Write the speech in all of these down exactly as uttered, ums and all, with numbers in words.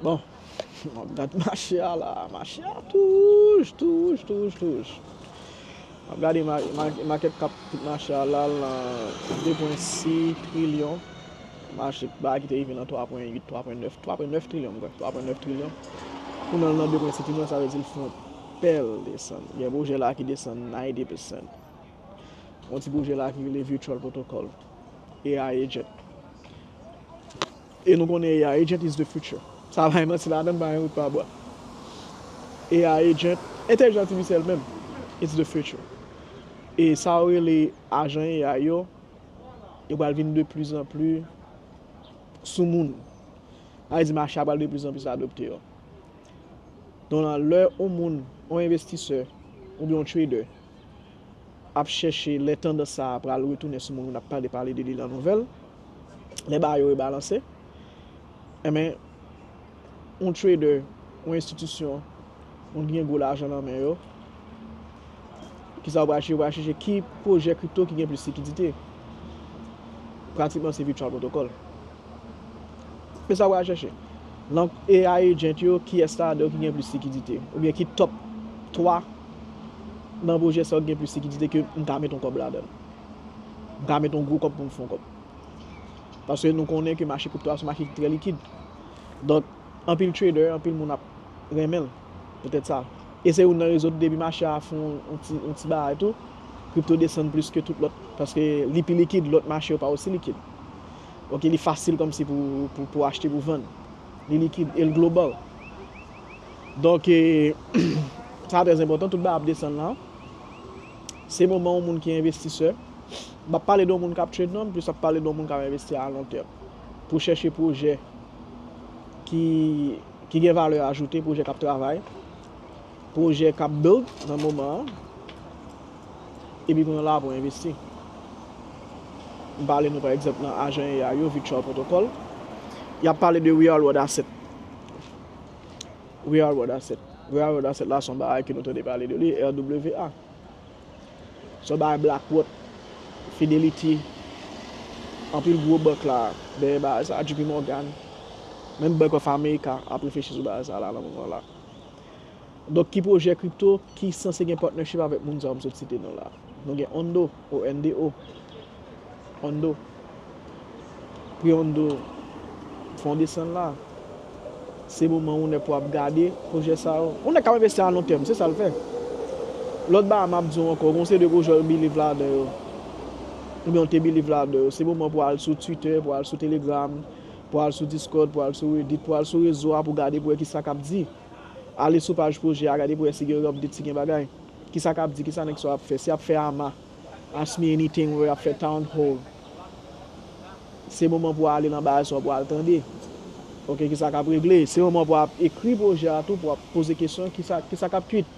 Bon, m ap gade mache a la. Mache a touj, touj, touj, touj. M ap gade ma- ma- market cap tout mache a la, l nan de pwen sis trilyon. Mache bagay ki te rive nan twa pwen uit, twa pwen nèf, twa pwen nèf trilyon, m kwè. Twa pwen nèf trilyon. Kounye a l nan de pwen sis trilyon, sa vle di l fè yon pèl desann. Gen pwojè la ki desann ninety percent. Yon ti pwojè la ki rele Virtual Protocol, A I Agent. E nou konnen A I Agent is the future. Sa pa gen manti ladan, pa gen wout pa bwa. A I Agent, entèlijans atifisyèl menm, it's the future. E sa yo rele ajan A I yo, yo pral vin de plus en plus sou moun. Sa vle di mache a pral de plus en plus adopte yo. Donk, lè yon moun, yon envestisè, oubyen yon trader, ap chèche lè tandans sa a pral retounen sou moun, moun ap pale, pale de li nan nouvèl, lè bagay yo rebalanse, enben, yon trader, yon enstitisyon, moun ki gen gwo lajan nan men yo, ki sa yo pral chèche? Yo pral chèche ki pwojè kripto ki gen plis likidite. Pratikman, se Virtual Protocol. Men sa w pral chèche. Nan A I agent yo, kiyès ladan yo ki gen plis likidite? Oubyen ki top twa nan pwojè sa yo ki gen plis likidite ke m ka met yon kòb ladan l? M ka met yon gwo kòb pou m fè yon kòb. Paske nou konnen ke mache kripto a se yon mache ki trè likid. Donk, anpil trader, anpil moun ap renmen l. Poutèt sa. E se youn nan rezon depi mache a fè yon, yon ti, yon ti bagay tou, kripto desann plis ke tout lòt. Paske li pi likid, lòt mache yo pa osi likid. Oke, li fasil kòmsi pou, pou, pou achte, pou vann. Li likid e l global. Donk, e, sa trè enpòtan, tout bagay ap desann la. Se moman yon moun ki envestisè. M p ap pale de yon moun k ap trade non, m plis ap pale de yon moun k ap envesti a lon tèm. Pou chèche pwojè ki, ki gen valè ajoute, pwojè k ap travay, pwojè k ap build nan moman an, epi kounye a la pou envesti. M pale nou pa egzanp nan ajan A I yo, Virtual Protocol. Y ap pale de Real World Asset. Real World Asset. Real World Asset la se yon bagay ke nou tande pale de li, R W A. Se yon bagay BlackRock, Fidelity, anpil gwo bank la, dèyè bagay sa, J P Morgan, menm Bank of America ap reflechi sou bagay sa la nan moman la. Donk, ki pwojè kripto ki sanse gen partnership avèk moun sa yo m sot site non la? Nou gen Ondo, O N D O. Ondo. Pri Ondo fè yon desann la. Se moman ou nèg pou ap gade pwojè sa yo. Ou nèg k ap envesti a lon tèm, se sa l fè. Lòt bagay m ap di w ankò, gon seri de pwojè ou believe ladan yo. Oubyen ou te believe ladan yo. Se moman pou al sou Twitter, pou al sou Telegram, pou al sou Discord, pou al sou Reddit, pou al sou rezo a pou gade pou wè kisa k ap di. Ale sou paj pwojè a, gade pou wè si gen update, si gen bagay. Kisa k ap di, kisa nèg sa yo ap fè, si y ap fè ama, Ask Me Anything, ou wè y ap fè town hall. Se moman pou w ale nan bagay sa yo pou w al tande. Oke, kisa k ap regle? Se moman pou w ap ekri pwojè a tou, pou w ap poze kesyon, kisa, kisa k ap kwit?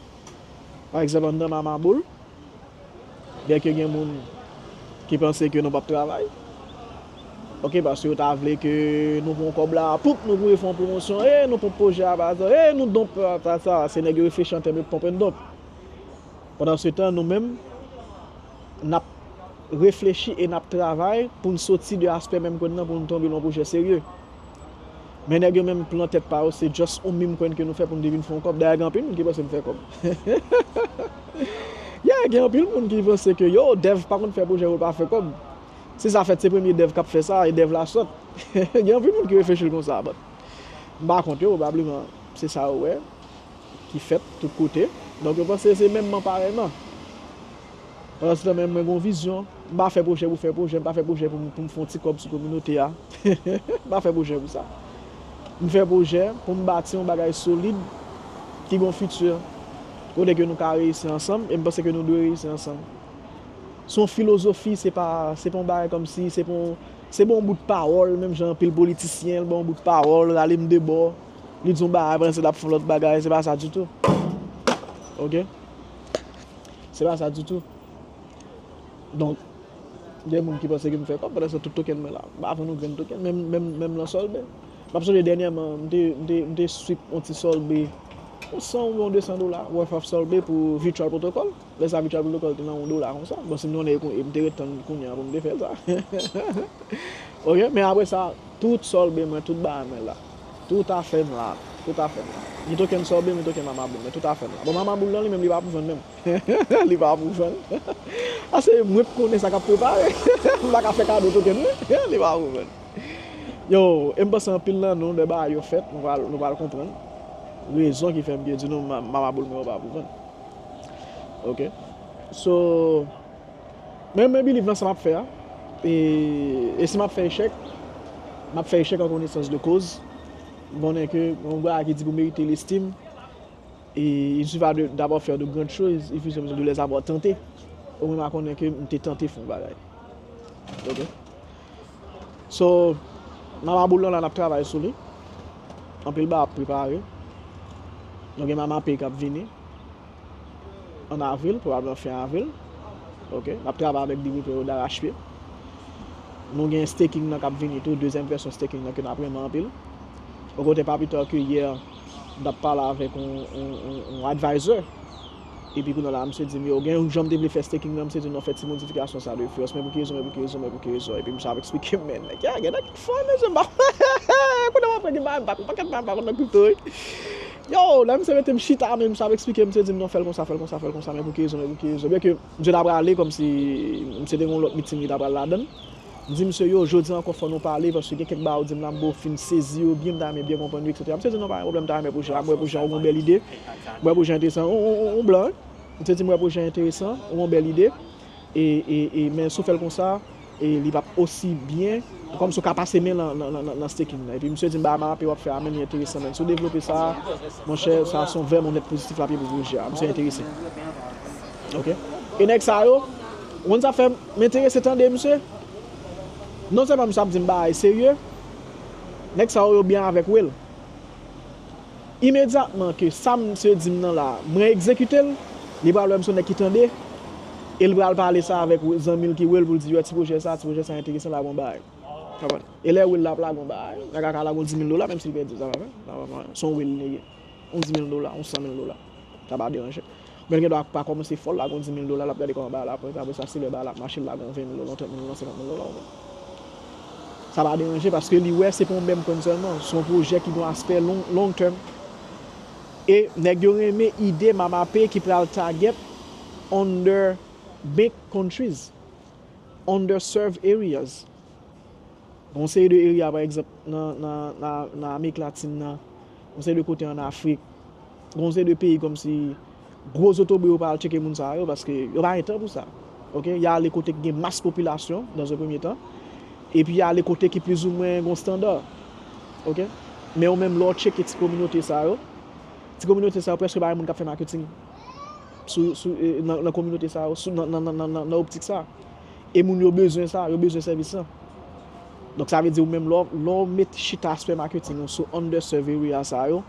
Pa egzanp, anndan Mama Boule, byenke gen moun ki panse ke nou p ap travay. Oke, paske yo ta vle ke nou pran kòb la, poup, nou kouri fè yon pwomosyon, e nou ponp pwojè a, pa egzanp, e nou donp, sa, sa, se nèg yo reflechi an tèm de pomp and dump. Pandan se tan, nou menm, n ap reflechi e n ap travay pou n soti de aspè meme coin nan, pou n tonbe nan pwojè serye. Men nèg yo menm plan tèt pa yo, se just yon meme coin ke nou fè pou n te vin fè yon kòb. Dayè, gen anpil moun ki panse m fè kòb. Yeah, gen anpil moun ki panse ke, yo, dev pa konn fè pwojè pou l pa fè kòb. Si sa fèt, se premye dev k ap fè sa, e dev la sòt. Gen anpil moun ki reflechi l konsa, but m pa kont yo, pwobableman, se sa yo wè ki fèt tout kote. Donk, yo panse se menmman parèyman. Pandan se tan, menm mwen gon vizyon. M pa fè pwojè pou fè pwojè, m pa fè pwojè pou m, pou m fè yon ti kòb sou kominote a. M pa fè pwojè pou sa. M fè pwojè pou m bati yon bagay solid ki gon fiti. Kote ke nou ka reyisi ansanm, e m panse ke nou dwe reyisi ansanm. Se yon filozofi, se pa, se pa yon bagay kòmsi, se pa yon, se pa yon bout pawòl, menm jan anpil politisyen, l ba yon bout pawòl, rale m de bò, li di yon bagay, pandan se l ap fè yon lòt bagay, se pa sa ditou. Oke? Se pa sa ditou. Donk, gen moun ki panse ke m fè kòb, pandan se tout token mwen la. M pa vann yon grenn token, menm, menm, menm nan Solbay. M ap sonje dènyèman, m te, m te, m te sweep yon ti Solbay, yon san oubyen yon de san dola worth of Solbay pou Virtual Protocol. Lè sa Virtual Protocol te nan yon dola konsa. Bon, si m te konnen, e m te ret tann kounye a pou m te fè sa. Oke, men apre sa, tout Solbay mwen, tout bagay mwen la. Toutafè m la. Toutafè m la. Ni token Sòbe, ni token Mama Boul, men toutafè m la. Bon, Mama Boul lan li menm li pa pou vann menm. Li pa pou vann. Ase mwen k konnen sa k ap prepare. M pa ka fè kado token mwen. Li pa pou vann. Yo, e m panse anpil nan nou, lè bagay yo fèt, nou pral, nou pral konprann rezon ki fè m te di nou ma- Mama Boul mwen yo pa pou vann. Ok. So, men mwen believe nan sa m ap fè a. E, e si m ap fè echèk, m ap fè echèk an konesans de koz. M konnen ke yon bagay ki di pou merite lestim, e il suffit de d'abord faire de grandes choses, il suffit de les avoir tentées. Omwen m a konnen ke m te tante fè yon bagay. Ok. So, Mama Boul lan la n ap travay sou li. Anpil bagay ap prepare. Nou gen Mama Pay k ap vini an avril, pwobableman fen avril. Ok, n ap travay avèk developer yo darachpye. Nou gen staking nan k ap vini tou, dezyèm vèsyon staking nan ke n ap renmen anpil. Ou konnen pa pita ke yè, m t ap pale avèk yon, yon, yon, yon advisor. Epi kounye a la, misye di m, yo, gen yon jan m te vle fè staking nan, misye di m, non, fè ti modifikasyon sa de fòs, men pou ki rezon, men pou ki rezon, men pou ki rezon. Epi misye ap eksplike m, men, nèg, ya, gen nèg ki fò, mesye, m pa, kounye a m ap gen bagay, m pa konn pakèt bagay, m pa konn nan kripto, wi. Yo, lè misye mete m chita, men misye ap eksplike m, misye di m, non, fè l konsa, fè l konsa, fè l konsa, men pou ki rezon, men pou ki rezon. Byenke misye ta prale kòmsi misye te gen yon lòt meeting li ta pral ladan l. M di misye, yo, jodi a ankò fò nou pale, paske gen kèk bagay ou di m la, m ba w fin sezi yo byen, m ta renmen byen konprann yo, etsetera. Misye di, non, pa gen pwoblèm, m ta renmen pou jan, m wè pou jan ou gen yon bèl ide, m wè pou jan enteresan, yon, yon, yon blan, wi. Misye di, m wè pou jan enteresan, ou gen yon bèl ide, e, e, e, men si w fè l konsa, e li p ap osi byen, kòmsi w ka pase men nan, nan, nan, nan, nan staking nan. Epi misye di m, bagay m ap w ap fè a, men li enteresan, men si w devlope sa, monchè, sa se yon vèman nèt pozitif l ap ye pou pwojè a. Misye enterese. Ok? E nèg sa yo, ou konn sa fè m enterese tande misye? Non sèlman misye ap di m bagay serye, nèg sa yo, yo byen avèk Will. Imedyatman ke sa misye di m nan la, mwen egzekite l, li pral wè m se yon nèg ki tande, e l pral pale sa avèk zanmi l ki Will pou l di, yo, ti pwojè sa, ti pwojè sa enteresan, la gon bagay. Konprann? E lè Will la ap lage yon bagay, nèg la ka lage yon di mil dola, menm si l pèdi, sa pa fè, sa pa fè anyen. Se yon Will li ye. Yon di mil dola, yon san mil dola. Sa pa deranje. Men l gen dwa pa kòmanse fò, l lage yon di mil dola, l ap gade kòman bagay la pran, epi apre sa, se lè bagay la ap mache, l lage yon ven mil dola, yon trant mil dola, yon senkant mil dola, w konprann? Sa pa deranje, paske li wè se pa yon bèm kwenn sèlman, se yon pwojè ki gen yon aspè long, long term. E nèg yo renmen ide Mama Pay ki pral target underbanked countries, underserved areas. Gon seri de area, pa egzanp, nan, nan, nan, nan Amerik Latin nan, gon seri de kote ann Afrik, gon seri de peyi kòmsi gwo zotobre yo pa al tcheke moun sa yo, paske yo pa gen tan pou sa. Ok? Y ale kote ki gen mas popilasyon, dans un premier temps, epi y ale kote ki plizoumwen gon estanda. Ok? Men ou menm, lè w tcheke ti kominote sa yo, ti kominote sa yo prèske pa gen moun k ap fè maketing sou, sou, e, nan, nan kominote sa yo, sou, nan, nan, nan, nan, nan, nan optik sa. E moun yo bezwen sa, yo bezwen sèvis lan. Donk, sa vle di ou menm, lè w, lè w met chita aspè maketing ou sou underserved area sa yo,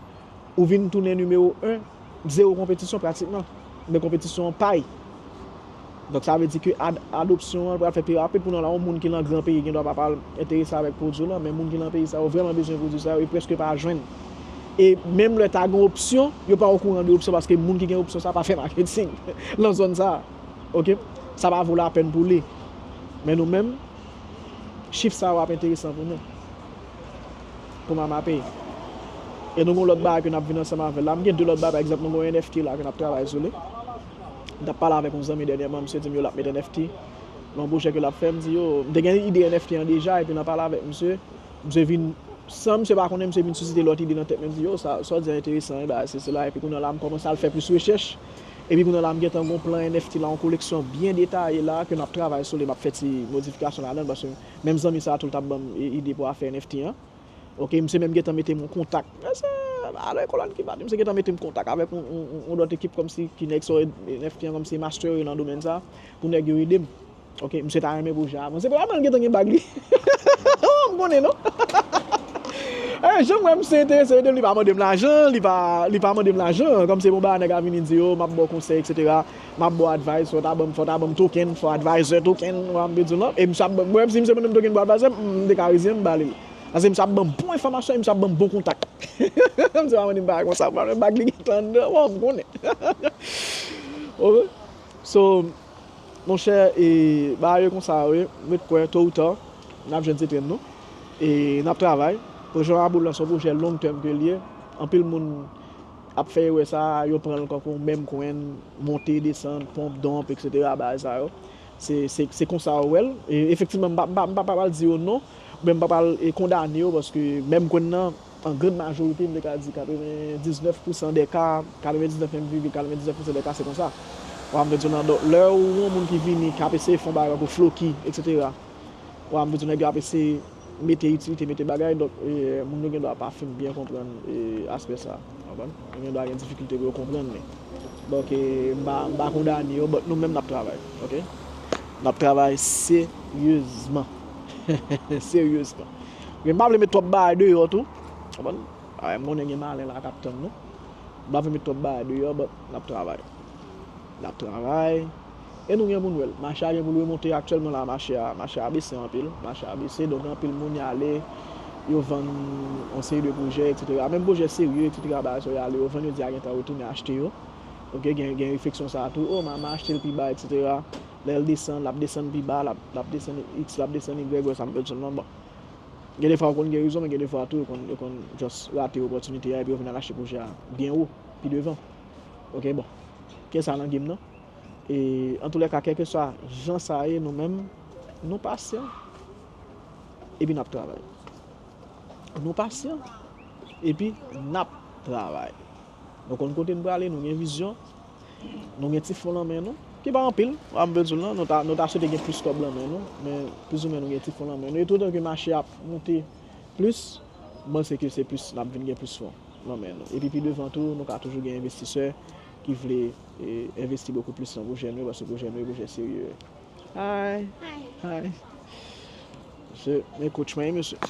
ou vin tounen nimewo en, zewo konpetisyon pratikman. Men konpetisyon an pay. Donk, sa vle di ke ad-, adopsyon an pral fè pi rapid. Kounye a la, yon moun ki nan gran peyi gen dwa pa pral enterese avèk pwodui w lan, men moun ki nan peyi sa yo vrèman bezwen pwodui sa yo, yo prèske pa jwenn. E menm lè ta gen opsyon, yo pa okouran de opsyon, paske moun ki gen opsyon sa pa fè maketing nan zòn sa. Ok? Sa pa vo lapèn pou li. Men nou menm, chif sa yo ap enteresan pou nou. Pou Mama Pay. E nou gen yon lòt bagay ke n ap vin ansanm avè l la. M gen de lòt bagay, pa egzanp, nou gen yon N F T la ke n ap travay sou li. M t ap pale avèk yon zanmi dènyèman, misye di m yo l ap met N F T nan yon pwojè ke l ap fè. M di yo, m te gen ide N F T an deja, epi nan pale avèk misye, misye vin, san misye pa konnen, misye vin sisite lòt ide nan tèt mwen, m di yo, sa, sa w di a enteresan, e bagay sesi la, epi kounye a la, m kòmanse al fè plis rechèch, epi kounye a la, m gentan gen yon plan N F T la, yon koleksyon byen detaye la, ke n ap travay sou li, m ap fè ti modifikasyon ladan l, paske menm zanmi sa a tou l t ap ban m i-, ide pou afè N F T an. Ok, misye menm gentan mete m an kontak. Mesye, alò e kolòn ki bat, misye gentan mete m kontak avèk yon, yon, yon, yon lòt ekip kòmsi ki nèg sa yo, N F T an kòmsi master yo nan domèn sa, pou nèg yo ede m. Ok, misye ta renmen pwojè a avanse. Premyèman, l gentan gen bag li. Oh, m konnen, non? Eh, jan m wè misye enterese ede m, li pa mande m lajan, li pa, li pa mande m lajan. Kòm se bon bagay, nèg la vini di, yo, m ap ba w konsèy, etsetera. M ap ba w advice, fò w ta ban m, fò w ta ban m token, fò advisor token, w a m bezwen lan. E misye ap ban m, mwen, si misye mande m token pou advisor, m, m te ka rezeye m, m ba li l. Paske misye ap ban m bon enfòmasyon, e misye ap ban m bon kontak. Misye pa mande m bagay konsa, m pa mande m bag li gentan anndan, bon, m konnen. Ok? So, monchè, e, bagay yo konsa, wi. M ret kwè, to ou ta, n ap jwenn ti tren nou. E n ap travay. Pwojè Maboul lan se yon pwojè long term ke l ye. Anpil moun ap fè erè sa, yo pran l kankou menm kwen, monte, desann, ponp, donp, et cetera, bagay sa yo. Se, se, se konsa yo wè l. E efektivman, m pa, m pa, m pa pral di yo non, oubyen m pa pral, e, kondane yo, paske menm kwen nan, an grand majorite, m te ka di katrevendiznèf pousan dè ka, katrevendiznèf, menm virgil katrevendiznèf pousan dè ka, se konsa. Ou wè m vle di w nan, donk, lè ou yon moun ki vini, k ap eseye fè yon bagay pou floki, et cetera. Ou wè m vle di w, nèg yo ap eseye mete itilite, mete bagay, donk, e, moun yo gen dwa pa fin byen konprann, e, aspè sa, w konprann? Yo gen dwa gen difikilte pou yo konprann li. Donk, e, m pa, m pa kondane yo, but nou menm n ap travay, oke? N ap travay seryezman. Seryezman. Men m pa vle met twòp bagay deyò tou, w konprann? A, m konnen gen malen la k ap tann nou. M pa vle met twòp bagay deyò, but n ap travay. N ap travay. E nou gen pou n wè l. Mache a gen pou l remonte aktyèlman la, mache a, mache a bese anpil. Mache a bese, donk anpil moun y ale, yo vann yon seri de pwojè, et cetera. Menm pwojè serye, et cetera, bagay sa yo y ale, yo vann, yo di a gentan retounen achte yo. Oke, gen, gen refleksyon sa a tou. O, m a, m a achte l pi ba, et cetera. Lè l desann, l ap desann pi ba, l ap, l ap desann X, l ap desann Y, wè sa m bezwen non, bon. Gen defwa yo konn gen rezon, men gen defwa tou yo konn, yo konn just rate opòtinite a, epi yo vin al achte pwojè a byen wo, pi devan. Oke, bon. Gen sa nan game nan. E, antoulèka, kèlkeswa jan sa ye, nou menm, nou pasyan. Epi n ap travay. Nou pasyan. Epi n ap travay. Nou konn kote n prale, nou gen vizyon. Nou gen ti fon nan men nou, ki pa anpil, w ap vle di w lan, nou ta, nou ta swete gen plis kòb nan men nou, men plizoumwen nou gen ti fon nan men nou. E toutan ke mache ap monte plis, m panse ke se plis n ap vin gen plis fon nan men nou. Epi pi devan tou, nou ka toujou gen envestisè ki vle, e, envesti bokou plis nan pwojè nou yo, paske pwojè nou yo, pwojè serye. Hi. Hi. Hi. Mesye, men coach mwen, mesye.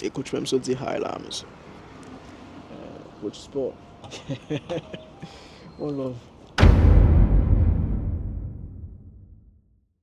E coach mwen, mesye di hi la, mesye. Eh, coach sport. One love.